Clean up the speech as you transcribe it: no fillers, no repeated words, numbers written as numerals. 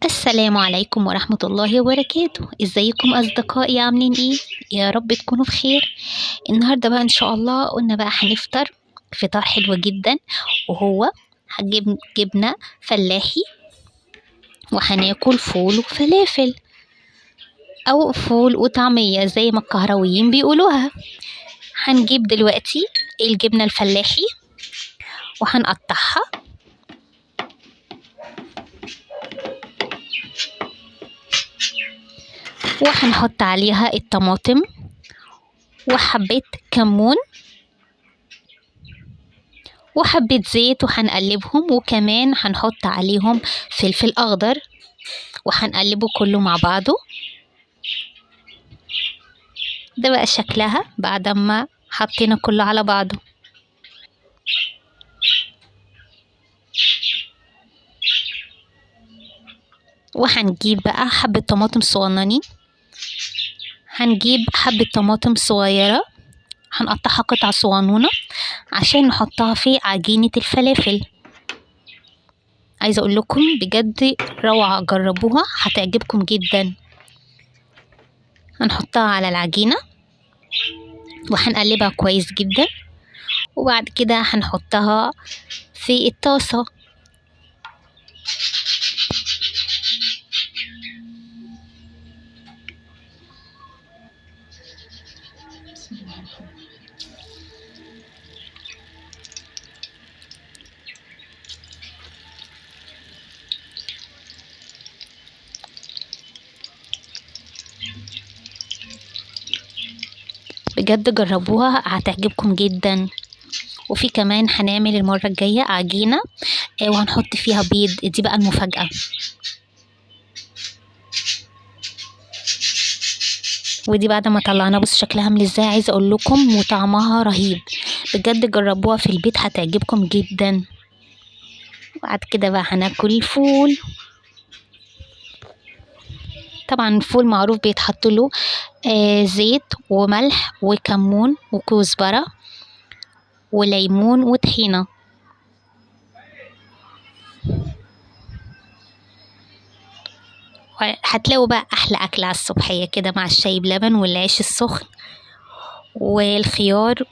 السلام عليكم ورحمة الله وبركاته. ازيكم اصدقائي، عاملين ايه؟ يا رب تكونوا بخير. النهارده بقى ان شاء الله قلنا بقى هنفطر فطار حلو جدا، وهو هنجيب جبنة فلاحي وهناكل فول وفلافل او فول وطعمية زي ما الكهرويين بيقولوها. هنجيب دلوقتي الجبنة الفلاحي وهنقطعها، وهنحط عليها الطماطم وحبة كمون وحبة زيت وهنقلبهم، وكمان هنحط عليهم فلفل اخضر وهنقلبه كله مع بعضه. ده بقى شكلها بعد ما حطينا كله على بعضه. وهنجيب بقى حبة طماطم صغننين، هنجيب حبة طماطم صغيرة هنقطعها قطع صغنونة عشان نحطها في عجينة الفلافل. عايزة اقول لكم بجد روعة، جربوها هتعجبكم جدا. هنحطها على العجينة وهنقلبها كويس جدا، وبعد كده هنحطها في الطاسة. بسم الله الرحمن الرحيم. بجد جربوها هتعجبكم جدا. وفي كمان هنعمل المرة الجاية عجينة وهنحط فيها بيض، دي بقى المفاجأة. ودي بعد ما طلعناها بصوا شكلها عامل ازاي، عايزه اقول لكم وطعمها رهيب بجد، جربوها في البيت هتعجبكم جدا. وبعد كده بقى هناكل الفول. طبعا الفول معروف بيتحط له زيت وملح وكمون وكزبره وليمون وطحينه. هتلاقوا بقى احلى اكل على الصبحيه كده مع الشاي بلبن والعيش السخن والخيار.